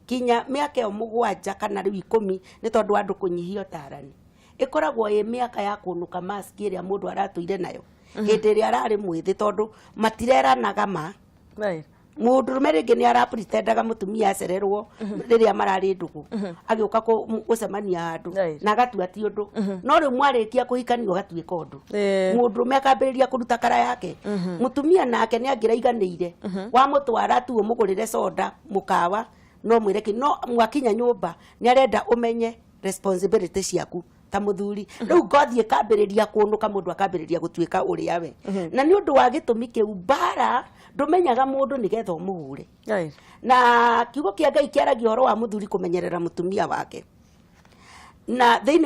kinya mĩaka ĩyo 7 kana rĩu 10, nĩ tondũ wa andũ kũnyihia ũtarani, ĩkoragwo ĩ mĩaka ya kũnũka mask ĩrĩa mũndũ aratũire nayo hĩndĩ ĩrĩa ararĩ mwĩthĩ, tondũ matireranaga ma. Mũndũrũme rĩngĩ nĩ arapretendaga mũtumia acererwo rĩrĩa mararĩ ndũgũ, agĩũka gũcemania handũ, na agatua ti ũndũ. No rĩu mwarĩkia kũhikania ũgatuĩka ũndũ. Mũndũrũme akambĩrĩria kũruta kara yake. Mũtumia nake nĩ angĩraiganĩire, wamũtwara tu ũmũgũrĩre soda mũkawa, no mwĩre kĩ, no mwakinya nyũmba nĩ arenda ũmenye responsibility ciaku ta mũthuri. Rĩu ngothi ĩkambĩrĩria kũnũka, mũndũ akambĩrĩria gũtuĩka ũrĩa we, na nĩ ũndũ wa gĩtũmi kĩu mbara ndũmenyaga mũndũ nĩgetha ũmũhũre. Na kiugo kĩa Ngai kĩaragia ũhoro wa mũthuri kũmenyerera mũtumia wake, na thĩinĩ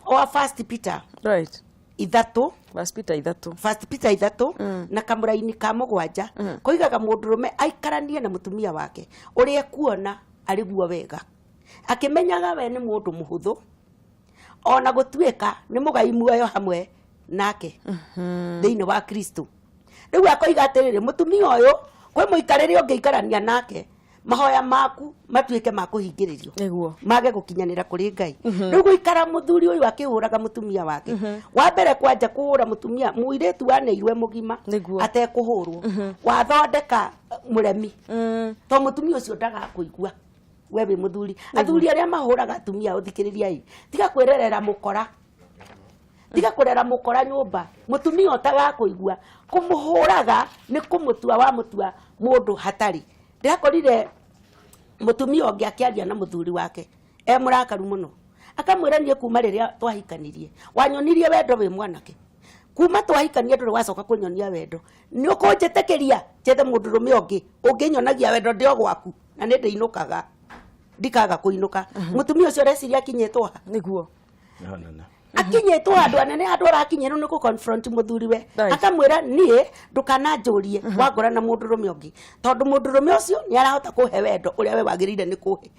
wa First Peter 3. First Peter 3. First Peter 3 na kamũraini ka 7 koigaga mũndũrũme aikaranie na mũtumia wake ũrĩa ekuona arĩ guo wega, akĩmenyaga we nĩ mũndũ mũhũthũ, ona gũtuĩka nĩ mũgai muoyo hamwe nake thĩinĩ wa Kristo. Rĩu akoiga atĩrĩrĩ, mũtumia ũyũ Kwĩ mũikarĩre ũngĩikarania nake, mahoya maku matuĩke ma kũhingĩrĩrio, Nĩguo. mage gũkinyanĩra kũrĩ Ngai. Rĩu gũikara mũthuri ũyũ akĩhũraga mũtumia wake, wa mbere kwanja kũhũra mũtumia, mũirĩtu waneirwe mũgima Nĩguo. atekũhũrwo, wathondeka mũremi, to mũtumia ũcio ndagakũigua we wĩ mũthuri. Athuri arĩa mahũraga atumia, ũthikĩrĩria ĩ, tiga kwĩrerera mũkora, tiga kũrera mũkora nyũmba. Mũtumia ũtagakũigua, kũmũhũraga nĩ kũmũtua wamũtua mũndũ hatarĩ. Ndĩrakorire mũtumia ũngĩ akĩaria na mũthuri wake e mũrakaru mũno, akamwĩra, niĩ kuma rĩrĩa twahikanirie wanyonirie wendo wĩ mwanake, kuma twahikania ndũrĩ wacoka kũnyonia wendo. Nĩ ũkũnjĩtĩkĩria njethe mũndũrũme ũngĩ ũngĩnyonagia wendo ndĩ o gwaku, na nĩ ndĩinũkaga, ndikaga kũinũka. Mũtumia ũcio ũreciria akinyĩtwo ha? Nĩguo. Hanene. Akinyĩtwo handũ anene, handũ arakinyĩrwo nĩ kũ-confront mũthuriwe, akamwĩra, niĩ ndũkananjũrie wangora na mũndũrũme ũngĩ, tondũ mũndũrũme ũcio nĩ arahota kũhe wendo ũrĩa we wagĩrĩire nĩ kũhe.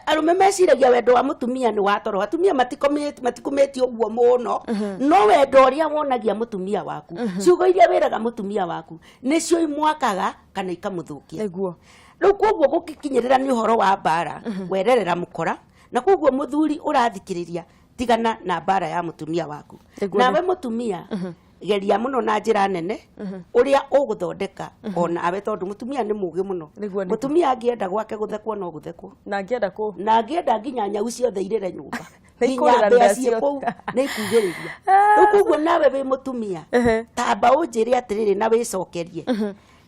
Arũme meciragia wendo wa mũtumia nĩ wa toro. Atumia matikumĩtie ũguo mũno, no wendo ũrĩa wonagia mũtumia waku, ciugo iria wĩraga mũtumia waku, nĩcio imwakaga kana ikamũthũkia. Nĩguo. Rĩu koguo gũgĩkinyĩrĩra nĩ ũhoro wa mbara, wererera mũkora. Na koguo mũthuri ũrathikĩrĩria, tigana na mbara ya mũtumia waku. Nawe mũtumia, geria mũno na njĩra nene ũrĩa ũgũthondeka onawe, tondũ mũtumia nĩ mũgĩ mũno. Nĩguo, nĩguo. Mũtumia angĩenda gwake gũthekwo, no gũthekwo. Na angĩenda kũ Na angĩenda nginya nyau ciothe irĩre nyũmba, Nĩ nginya ikũrĩra mbĩa mbĩa ciĩ ciothe. kũu nĩ ikugĩrĩria. Rĩu koguo nawe wĩ mũtumia, tamba ũnjĩre atĩrĩrĩ na wĩcokerie,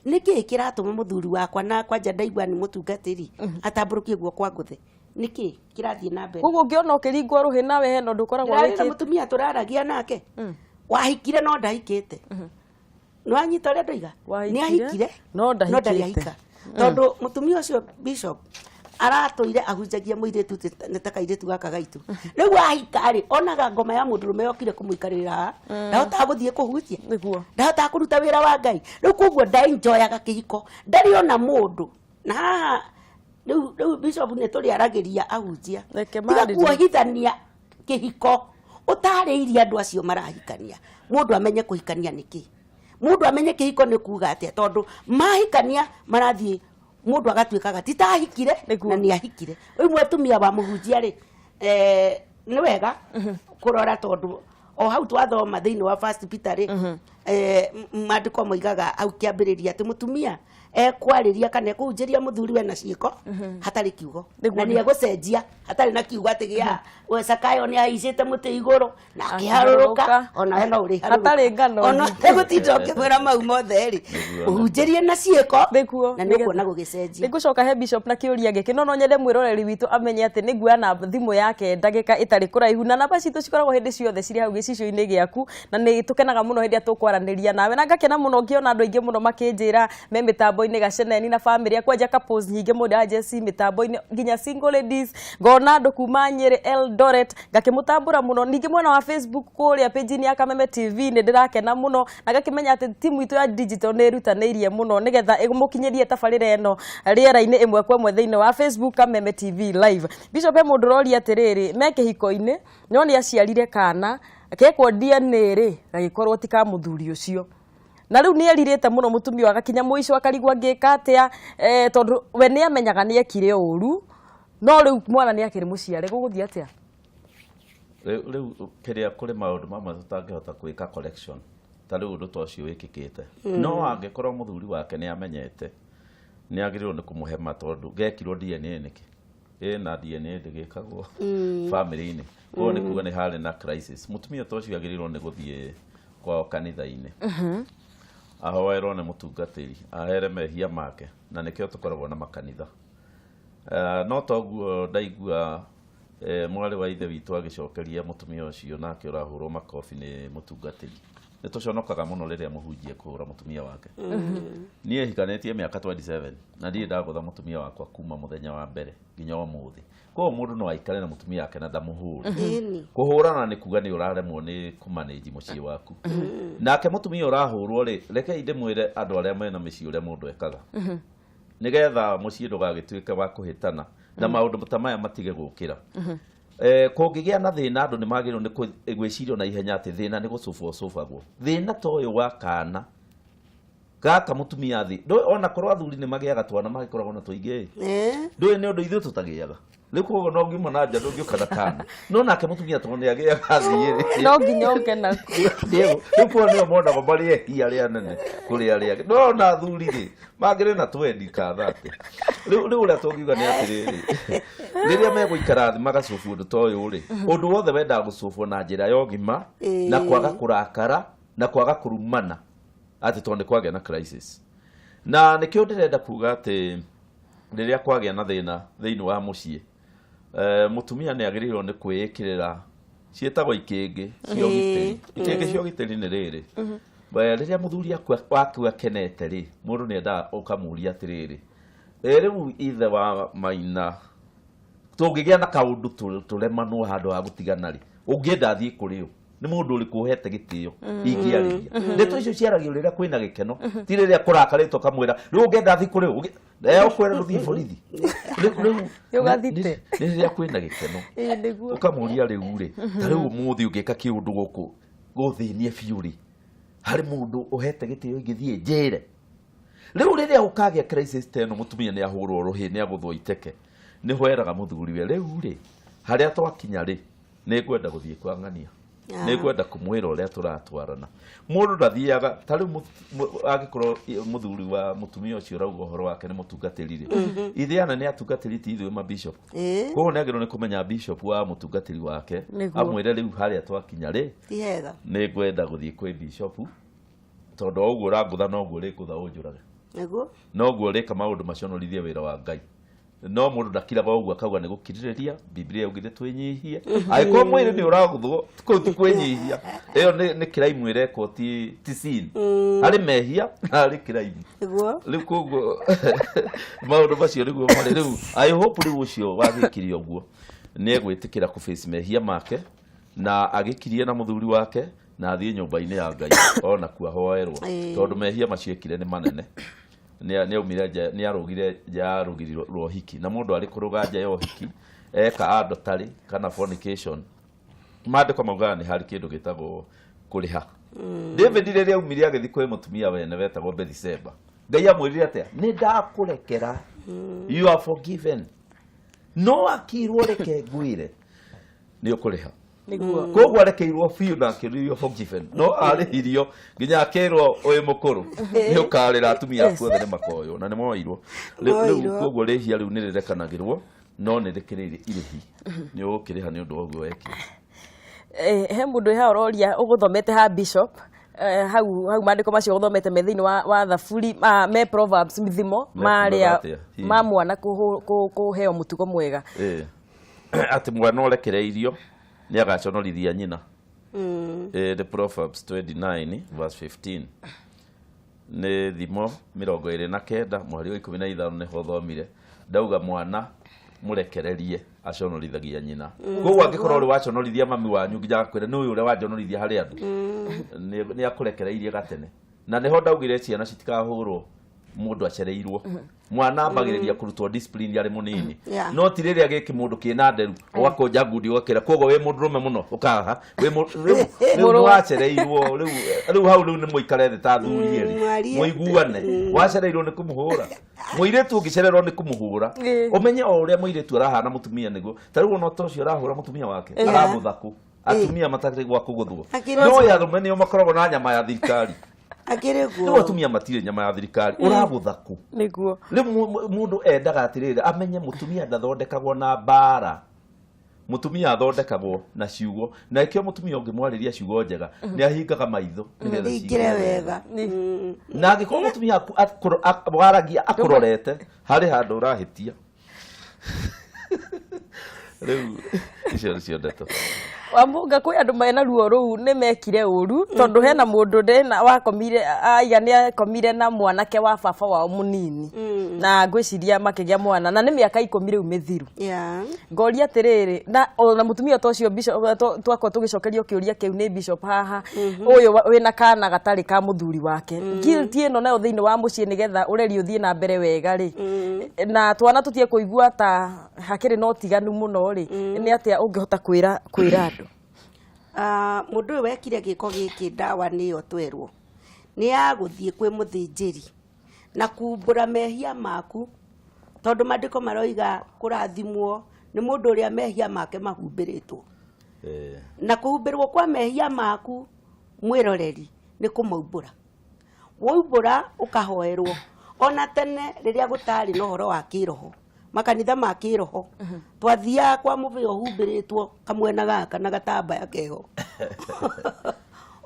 nĩ kĩĩ kĩratũma mũthuri wakwa, na kwanja ndaigua nĩ mũtungatĩri, atambũrũkie guoko angũthe? Nĩ kĩĩ kĩrathiĩ na mbere? Koguo ũngĩona ũkĩringwo rũhĩ nawe hena ũndũ ũkoragwo Ndĩrarĩ na wĩkĩte. Mũtumia tũraragia nake wahikire no ndahikĩte. Nĩwanyita ũrĩa ndoiga? Wahikire, Nĩ ahikire no ndahikĩte. Ndarĩ ahika, tondũ mũtumia ũcio, bishop, aratũire ahunjagia mũirĩtu nĩ ta kairĩtu gaka gaitũ. Rĩu ahika rĩ, onaga ngoma ya mũndũrũme yokire kũmũikarĩrĩra haha, ndahotaga gũthiĩ kũhunjia, Nĩguo. ndahotaga kũruta wĩra wa Ngai. Rĩu koguo ndaenjoyaga kĩhiko, ndarĩ ona mũndũ. Na haha rĩu bishop, nĩ tũrĩaragĩria ahunjia. Reke Tiga marĩrie. Kuohithania kĩhiko ũtarĩirie andũ acio marahikania, mũndũ amenye kũhikania nĩ kĩ, mũndũ amenye kĩhiko nĩ kuga atĩa, tondũ mahikania marathiĩ mũndũ agatuĩkaga ti ta ahikire. Nĩguo. Na nĩ ahikire. Rĩu mũtumia wa mũhunjia rĩ, nĩ wega kũrora, tondũ o hau twathoma thĩinĩ wa First Peter rĩ, maandĩko moigaga hau kĩambĩrĩria atĩ mũtumia ekwarĩria kana ekũhunjĩria mũthuri we na ciĩko hatarĩ kiugo, na nĩ egũcenjia hatarĩ na kiugo, atĩ gĩa we Sakayo nĩ ahaicĩte mũtĩ igũrũ na akĩharũrũka, ona we no ũrĩharũrũka. Hatarĩ ngano. Ona gũtinda ũkĩmwĩra mau mothe rĩ, ũhunjĩrie na ciĩko, na nĩ ũkuona gũgĩcenjia. Nĩngũcoka he bishop na kĩũria gĩkĩ, no no nyende mwĩroreri witũ amenye atĩ nĩ nguoya na thimũ yake ndagĩka ĩtarĩ kũraihu, na namba citũ cikoragwo hĩndĩ ciothe cirĩ hau gĩcicio-inĩ gĩaku, na nĩ tũkenaga mũno hĩndĩ ĩrĩa tũkwaranĩria nawe, na ngakena mũno ngĩona andũ aingĩ mũno makĩnjĩra me mĩtambo-inĩ, gaceneni na famĩlĩ kwanja couples nyingĩ mũno ndĩranjeci mĩtambo-inĩ, nginya single ladies, ngona andũ kuma Nyĩrĩ, Eldoret, ngakĩmũtambũra mũno. Ningĩ mwena wa Facebook kũrĩa page-inĩ ya Kameme TV nĩ ndĩrakena mũno na ngakĩmenya atĩ timu itũ ya digital nĩ ĩrutanĩirie mũno nĩgetha ĩmũkinyĩrie tabarĩra ĩno rĩera-inĩ ĩmwe kwa ĩmwe thĩinĩ wa Facebook Kameme TV Live. Bishop, he mũndũ ũroria atĩrĩrĩ, me kĩhiko-inĩ no nĩ aciarire kana gekwo DNA rĩ, gagĩkorwo ti ka mũthuri ũcio, na rĩu nĩ erirĩte mũno mũtumia ũyũ, agakinya mũico akarigwo angĩka atĩa, tondũ we nĩ amenyaga nĩ ekire ũru, no rĩu mwana nĩ akĩrĩ mũciare, gũgũthiĩ atĩa? Rĩu kĩrĩa kũrĩ maũndũ mamwe tũtangĩhota gwĩka correction, ta rĩu ũndũ ta ũcio wĩkĩkĩte, no angĩkorwo mũthuri wake nĩ amenyete, nĩ agĩrĩirwo nĩ kũmũhema, tondũ gekirwo DNA nĩkĩ? Ĩ na DNA ndĩgĩkagwo family-inĩ. Koguo nĩ kuga nĩ harĩ na crisis. Mũtumia ta ũcio agĩrĩirwo nĩ gũthiĩ kwao kanitha-inĩ, ahoerwo nĩ mũtungatĩri, ahere mehia make, na nĩkĩo tũkoragwo na makanitha. No toguo ndaigua mwarĩ wa ithe witũ agĩcokeria mũtumia ũcio nake ũrahũrwo makobi nĩ mũtungatĩri. Nĩ tũconokaga mũno rĩrĩa mũhunjia kũhũra mũtumia wake. Niĩ hikanĩtie mĩaka 27 na ndirĩ ndagũtha mũtumia wakwa kuma mũthenya wa mbere nginya ũmũthĩ. Koguo mũndũ no aikare na mũtumia wake na ndamũhũre. Kũhũrana nĩ kuga nĩ ũraremwo nĩ kũmanĩnji mũciĩ waku. Nake mũtumia ũrahũrwo rĩ, rekei ndĩmwĩre andũ arĩa mena mĩciĩ ũrĩa mũndũ ekaga nĩgetha mũciĩ ndũgagĩtuĩke wa kũhĩtana na maũndũ ta maya matige gũkĩra. Kũngĩgĩa na thĩna, andũ nĩ magĩrĩirwo nĩ gwĩcirio na ihenya atĩ thĩna nĩ gũcũbwo ũcũbagwo. Thĩna ta ũyũ wa kana. Gaka mũtumia thĩ ona korwo athuri nĩ magĩaga twana magĩkoragwo na tũingĩ ndũĩ nĩ ũndũ ithuĩ tũtagĩaga rĩu koguo no ngiuma na nja ndũngĩũka na kana no nake mũtumia tondũ nĩ agĩaga thiĩ no nginya ũke naku rĩu koguo nĩo monagwo marĩ ehia arĩa anene kũrĩ arĩa angĩ no ona athuri rĩ mangĩrĩ na twendi ka thate rĩu ũrĩa tũngiuga nĩ atĩrĩrĩ rĩrĩa megũikara thĩ magacubu ũndũ ta ũyũ rĩ ũndũ wothe wendaga gũcubwo na njĩra ya ũgima na kwaga kũrakara na kwaga kũrumana atĩ tondũ nĩ kwagĩa na crisis na nĩkĩo ndĩrenda kuga atĩ rĩrĩa kwagĩa na thĩna thĩinĩ wa mũciĩ mũtumia nĩ agĩrĩirwo nĩ kwĩĩkĩrĩra ciĩtagwo ikĩngĩ cia ũgitĩri ikĩngĩ cia ũgitĩri nĩ rĩrĩ rĩrĩa mũthuri waku akenete rĩ mũndũ nĩ endaga ũkamũria atĩrĩrĩ rĩu ithe wa maina tũngĩgĩa na kaũndũ tũremanwo handũ ha gũtigana rĩ ũngĩenda athiĩ kũrĩ ũ nĩ mũndũ ũrĩkũ ũhete gĩtĩo ingĩarĩria ndeto icio ciaragio rĩrĩa kwĩna gĩkeno ti rĩrĩa kũrakarĩtwo ũkamwĩra rĩu ũngĩenda athiĩ kũrĩ ũ ũkwĩra ndũthiĩ borithi rĩu nĩ rĩrĩa kwĩna gĩkeno ũkamũria rĩu rĩ ta rĩu ũmũthĩ ũngĩka kĩũndũ gũkũ gũthĩnie biũ rĩ harĩ mũndũ ũhete gĩtĩo ingĩthiĩ njĩre rĩu rĩrĩa ũkagĩa crisis ta ĩno mũtumia nĩ ahũrwo rũhĩ nĩ agũthwo iteke nĩho eraga mũthuriwe rĩu rĩ harĩa twakinya rĩ nĩ ngwenda gũthiĩ kwa ng'ania nĩ ngwenda kũmwĩra ũrĩa tũratwarana mũndũ ndathiaga ta rĩu angĩkorwo mũthuri wa mũtumia ũcio ũrauga ũhoro wake nĩ mũtungatĩri rĩ ithe ana nĩ atungatĩri ti ithuĩ ma bishop koguo nĩ agĩrĩirwo nĩ kũmenya bishop wa mũtungatĩri wake amwĩre rĩu harĩa twakinya rĩ nĩ ngwenda gũthiĩ kwĩ bishop tondũ o ũguo ũrangũtha noguo ũrĩngũtha ũnjũrage noguo ũrĩka maũndũ maconorithie wĩra wa Ngai no mũndũ ndakiraga ũguo akauga nĩ gũkirĩrĩria Biblia yaugire twĩnyihie angĩkorwo mwĩrĩ nĩ ũragũthwo kũu ti kwĩnyihia ĩyo nĩ kĩraimu ĩrekwo ti sin harĩ mehia na harĩ kĩraimu rĩu koguo maũndũ macio nĩguo marĩ rĩu I hope rĩu ũcio wagĩkire ũguo nĩ egwĩtĩkĩra kũface mehia make na agĩkirie na mũthuri wake na athiĩ nyũmba-inĩ ya Ngai ona kuo ahoerwo tondũ mehia macio ekire nĩ manene nĩ aumire nja nĩ arũgire nja ya rũgiri rwa ũhiki na mũndũ arĩ kũrũga nja ya ũhiki eka adultery kana fornication maandĩko maugaga nĩ harĩ kĩndũ gĩtagwo kũrĩha David rĩrĩa aumire agĩthiĩ kwĩ mũtumia wene wetagwo Bathsheba Ngai amwĩrire atĩa nĩ ndakũrekera you are forgiven no akirwo reke ngwĩre nĩ ũkũrĩha koguo arekeirwo biũ na akĩrĩrio forgiven no arĩhirio nginya akerwo ũyũ mũkũrũ nĩ ũkarĩra atumia aku othe nĩ makoywo na nĩ moirwo rĩu koguo rĩhia rĩu nĩ rĩrekanagĩrwo no nĩ rĩkĩrĩ irĩhi nĩ ũgũkĩrĩha nĩ ũndũ wa ũguo wekire he mũndũ haha ũroria ũgũthomete ha bishop hau hau maandĩko macio ũthomete me thĩinĩ wa thaburi me Proverbs mithimo marĩa ma mwana kũheo mũtugo mwega atĩ mwana ũrekereirio nĩ agaconorithia nyina the Proverbs 29 verse 15 nĩ thimo 29 mũhari wa 15 nĩho thomire ndauga mwana mũrekererie aconorithagia nyina koguo angĩkorwo ũrĩ waconorithia mami wanyu nginya akwĩre nĩ ũyũ ũrĩa wanjonorithia harĩ andũ nĩ akũrekereirie gatene na nĩho ndaugire ciana citikahũrwo mũndũ acereirwo mwana ambagĩrĩria kũrutwo discipline arĩ mũnini no ti rĩrĩa gĩkĩ mũndũ kĩna nderu ũgakũnja ngundi ũgakĩra koguo wĩ mũndũrũme mũno ũkaha rĩu nĩ wacereirwo rĩu hau rĩu nĩ mũikare thĩ ta athuri erĩ mũiguane wacereirwo nĩ kũmũhũra mũirĩtu ũngĩcererwo nĩ kũmũhũra ũmenye o ũrĩa mũirĩtu arahana mũtumia nĩguo ta rĩu ona ta ũcio arahũra mũtumia wake aramũthakũ atumia matarĩ gwa kũgũthwo no ya arũme nĩo makoragwo na nyama ya thirikari rĩu atumia matirĩ nyama ya thirikari ũragũthakũ nĩguo rĩu mũndũ endaga atĩrĩrĩ amenye mũtumia ndathondekagwo na mbara mũtumia athondekagwo na ciugo na ĩkĩo mũtumia ũngĩmwarĩria ciugo njega nĩ ahingaga maitho nĩgetha cingĩre wega na angĩkorwo mũtumia waragia akũrorete harĩ handũ ũrahĩtia rĩu icio nĩcio ndeto Wamũnga kwĩ andũ mena ruo rũu nĩ mekire ũru tondũ hena mũndũ ndĩna wakomire aiga nĩ akomire na mwanake wa baba wao mũnini na ngwĩciria makĩgĩa mwana na nĩ mĩaka 10 rĩu mĩthiru ngoria atĩrĩrĩ na ona mũtumia ta ũcio twakorwo tũgĩcokerio kĩũria kĩu nĩ bishop haha ũyũ wĩna kana gatarĩ ka mũthuri wake guilt ĩno nayo thĩinĩ wa mũciĩ nĩgetha ũreri ũthiĩ na mbere wega rĩ na twana tũtige kũigua ta hakĩrĩ na ũtiganu mũno rĩ nĩ atĩa ũngĩhota kwĩra andũ Mũndũ ũyũ wekire gĩko gĩkĩ ndawa nĩyo twerwo Nĩ ya gũthiĩ kwĩ mũthĩnjĩri na kumbũra mehia maku, tondũ maandĩko maroiga kũrathimwo nĩ mũndũ ũrĩa mehia make mahumbĩrĩtwo. Na kũhumbĩrwo kwa mehia maku mwĩroreri nĩ kũmaumbũra. Waumbũra ũkahoerwo. Ona tene rĩrĩa gũtarĩ na ũhoro wa kĩroho, makanitha ma kĩroho, twathiaga kwa mũbĩa ũhumbĩrĩtwo kamwena gaka na gatambaya keho,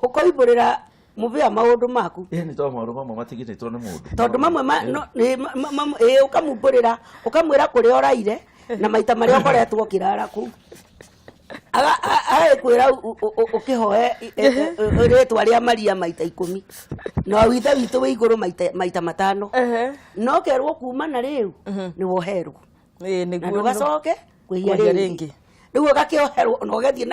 ũkoimbũrĩra mũbĩa maũndũ maku. Ĩĩ, nĩ tondũ maũndũ mamwe matigithĩtwo nĩ mũndũ. Tondũ mamwe ĩĩ, ũkamumbũrĩra, ũkamwĩra kũrĩa ũraire na maita marĩa ũkoretwo ũkĩrara kũu. Agagĩkwĩra ũkĩhoe rĩtwa rĩa Maria maita 10 na ithe witũ wĩ igũrũ maita 5. No kerwo kuma na rĩu nĩ woherwo. Na ndũgacoke kwĩhia rĩngĩ. Rĩu ũgakĩoherwo na ũgathiĩ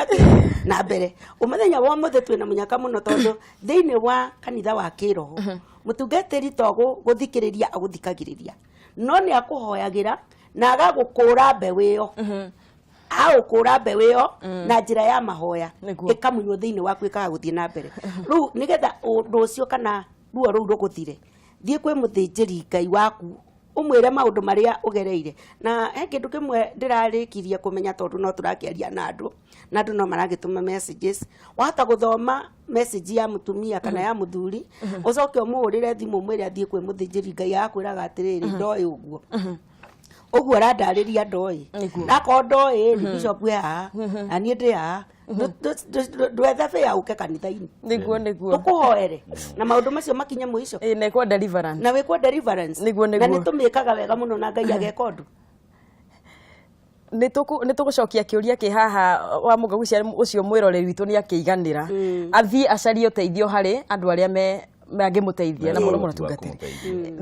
na mbere. Ũmũthenya wa ũmũthĩ twĩna mũnyaka mũno, tondũ thĩinĩ wa kanitha wa kĩroho mũtungatĩri to gũthikĩrĩria agũthikagĩrĩria, no nĩ akũhoyagĩra na agagũkũra mbeũ ĩyo. Agũkũra mbeũ ĩyo na njĩra ya mahoya, ĩkamunywo thĩinĩ waku, ĩkaga gũthiĩ na mbere. Rĩu nĩgetha ũndũ ũcio kana ruo rũu rũgũthire, thiĩ kwĩ mũthĩnjĩri Ngai waku, ũmwĩre maũndũ marĩa ũgereire. Na he kĩndũ kĩmwe ndĩrarĩkirie kũmenya, tondũ no tũrakĩaria na andũ, na andũ no maragĩtũma messages. Wahota gũthoma message ya mũtumia kana ya mũthuri, ũcoke ũmũhũrĩre thimũ ũmwĩre athiĩ kwĩ mũthĩnjĩri Ngai, agakwĩraga atĩrĩrĩ, ndoĩ ũguo ũguo arandarĩria, ndoĩ. Nakorwo ndoĩ rĩ, bishop e haha na niĩ ndĩ haha. Ndwethe bĩa ũke kanitha-inĩ. Nĩguo, nĩguo. Tũkũhoere na maũndũ macio makinye mũico. Ĩĩ, na ĩkwo deliverance. Na wĩkwo deliverance. Nĩguo. Na nĩ tũmĩkaga wega mũno na Ngai ageka ũndũ. Nĩ tũgũcokia kĩũria kĩ haha wa mũga ũcio mwĩroreri witũ nĩ akĩiganĩra, athiĩ acarie ũteithio harĩ andũ arĩa me mangĩmũteithia, na mũno mũno tungatĩri.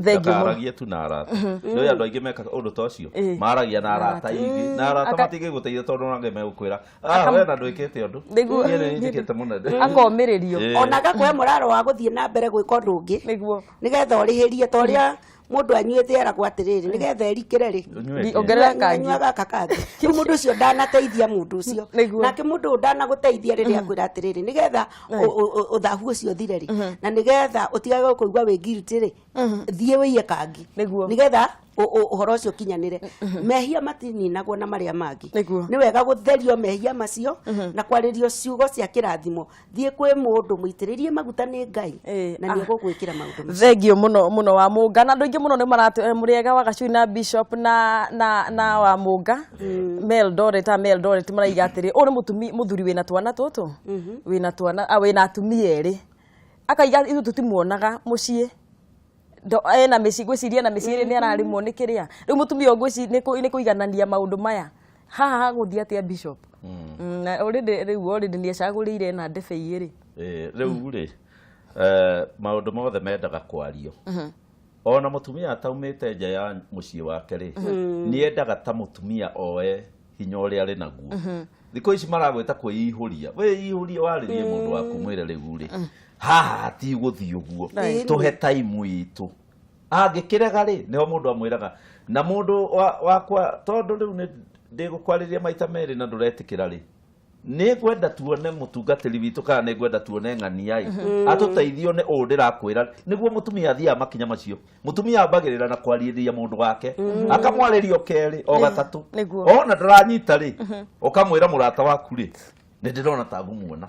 Thengiũ mũno. Ndakaragie tu na arata. Nĩ andũ aingĩ mekaga ũndũ ta ũcio, maragia na arata aingĩ, na arata matingĩgũteithia, tondũ ona angĩ megũkwĩra, "Ah, we na ndwĩkĩte ũndũ." Niĩ nĩ njĩkĩte mũnene. Akomĩrĩrio. Ona agakũhe mũraro wa gũthiĩ na mbere gwĩka ũndũ ũngĩ, nĩgetha ũrĩhĩrie, ta ũrĩa mũndũ anyuĩte eragwo atĩrĩrĩ, nĩgetha erikĩre rĩ, Ũnyue kĩ? Ongerera kangĩ. Nyua gaka kangĩ. Rĩu mũndũ ũcio ndanateithia mũndũ ũcio. Nake mũndũ ũyũ ndanagũteithia rĩrĩa akwĩra atĩrĩrĩ, nĩgetha ũthahu ũcio ũthire rĩ, na nĩgetha ũtigage kũigua wĩ guilty rĩ, thiĩ wĩiye kangĩ, nĩgetha ũhoro ũcio ũkinyanĩre. Mehia matininagwo na marĩa mangĩ. Nĩ wega gũtherio mehia macio na kwarĩrio ciugo cia kĩrathimo. Thiĩ kwĩ mũndũ mũitĩrĩrie maguta nĩ Ngai, na nĩ egũgwĩkĩra maũndũ macio. Thengio mũno mũno wa Mũnga, na andũ aingĩ mũno nĩ maratũ mũrĩega wa Gacui na Bishop na wa Mũnga Mel Doret, a Mel Doret maraiga atĩrĩ, ũyũ nĩ mũtumi mũthuri wĩna twana tũtũ, wĩna twana, wĩna atumia erĩ, akaiga ithuĩ tũtimuonaga mũciĩ. Ena mĩciĩ, ngwĩciria na mĩciĩ ĩrĩ nĩ ararĩmwo nĩ kĩrĩa. Rĩu mũtumia ũyũ ngwĩciria nĩ kũiganania maũndũ maya haha hagũthiĩ atĩa, Bishop? Na already rĩu already nĩ ecagũrĩire na ndebe igĩrĩ. Rĩu rĩ, maũndũ mothe mendaga kwario. Ona mũtumia ataumĩte nja ya mũciĩ wake rĩ, nĩ endaga ta mũtumia oe hinya ũrĩa arĩ naguo. Thikũ ici maragwĩta kwĩihũria. Wĩihũrie, warĩrie mũndũ waku, mwĩre rĩu rĩ, haha hatigũthiĩ ũguo, tũhe time itũ. Angĩkĩrega rĩ, nĩho mũndũ amwĩraga na mũndũ wakwa, tondũ rĩu nĩ ndĩgũkwarĩria maita merĩ na ndũretĩkĩra rĩ, nĩ ngwenda tuone mũtungatĩri witũ, kana nĩ ngwenda tuone ng'ania ĩ atũteithio nĩ ũũ ndĩrakwĩra. Nĩguo mũtumia athiaga makinya macio. Mũtumia ambagĩrĩra na kwarĩria mũndũ wake, akamwarĩria o kerĩ o gatatũ. Ona ndũranyita rĩ, ũkamwĩra mũrata waku rĩ, nĩ ndĩrona ta ngũmuona.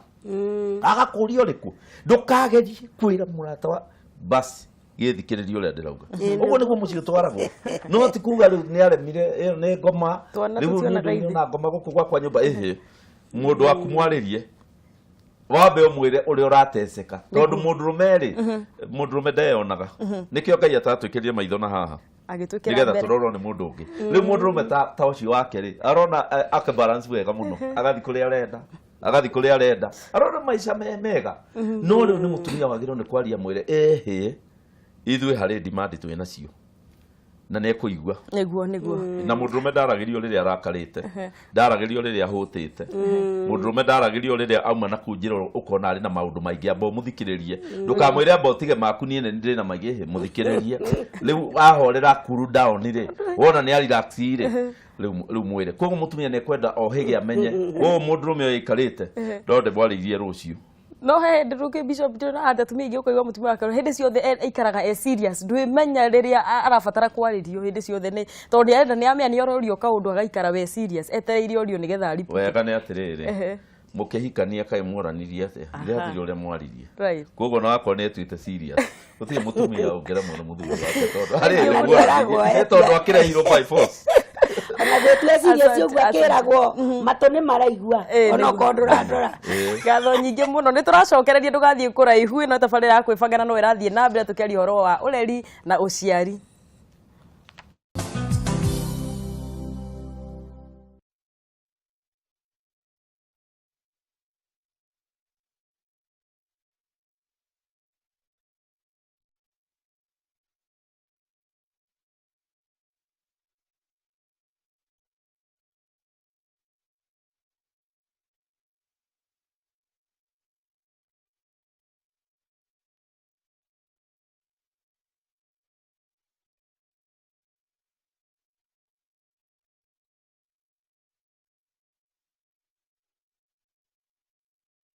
Agakũria ũrĩkũ. Ndũkagerie kwĩra mũrata wa basi gĩthikĩrĩria ũrĩa ndĩrauga. Ũguo nĩguo mũciĩ ũtwaragwo, no ti kuga rĩu nĩ aremire, ĩyo nĩ ngoma. Twana Rĩu tũtionaga niĩ ithe. na ngoma gũkũ gwakwa nyũmba. Ĩhĩ, mũndũ waku mwarĩrie, wambe ũmwĩre ũrĩa ũrateceka, tondũ mũndũrũme rĩ, mũndũrũme ndeyonaga. Nĩkĩo Ngai atatwĩkĩrire maitho na haha, agĩtwĩkĩra nĩgetha mbere. tũrorwo nĩ mũndũ ũngĩ. Rĩu mũndũrũme ta ũcio wake rĩ, arona akabalance wega mũno, agathiĩ kũrĩa arenda, agathiĩ kũrĩa arenda, arona maica me mega. No rĩu nĩ mũtumia wagĩrĩirwo nĩ kwaria, mwĩre ĩhĩ, ithuĩ harĩ demand twĩ nacio, na nĩ ekũigua. Nĩguo, nĩguo. Na mũndũrũme ndaragĩrio rĩrĩa arakarĩte, ndaragĩrio rĩrĩa ahũtĩte, mũndũrũme ndaragĩrio rĩrĩa auma na kuu njĩra ũkona arĩ na maũndũ maingĩ. Amba ũmũthikĩrĩrie, ndũkamwĩre amba ũtige maku, niĩ nĩ ndĩ na maingĩ. Ĩhĩ, mũthikĩrĩrie rĩu ahorera, cool down rĩ, wona nĩ arelax rĩ, rĩu mwĩre. Koguo mũtumia nĩ ekwenda o hĩgĩ amenye ũũ mũndũrũme ũyũ aikarĩte, no ndĩmwarĩirie rũciũ. No he hĩndĩ rũkĩ bishop ndĩrona ati atumia aingĩ ũkaigua mũtumia wake hĩndĩ ciothe aikaraga e serious, ndwĩmenya rĩrĩa arabatara kwarĩrio hĩndĩ ciothe nĩ tondũ nĩ arenda nĩ amenya nĩ arorio kaũndũ agaikara we serious etereire orio nĩgetha aripute. Wega nĩ atĩrĩrĩ, mũkĩhikania kaĩ mworanirie atĩa? Ithe hatirĩ ũrĩa mwaririe. Koguo na wakorwo nĩ etuĩte serious, gũtirĩ mũtumia ũngĩremwo nĩ mũthuri wake tondũ harĩ hĩndĩ Mũndũ eragwo mwaranirie, nĩ tondũ akĩrehirwo by force. Ona gwĩtua serious Asante, ũguo asante. akĩragwo matũ nĩ maraigua Ĩĩ, ona okorwo ndũrandora. Ngatho nyingĩ mũno, nĩ tũracokereria, ndũgathiĩ kũraihu, ĩno tabarĩra ya kwĩbanga na no ĩrathiĩ na mbere tũkĩaria ũhoro wa ũreri na ũciari.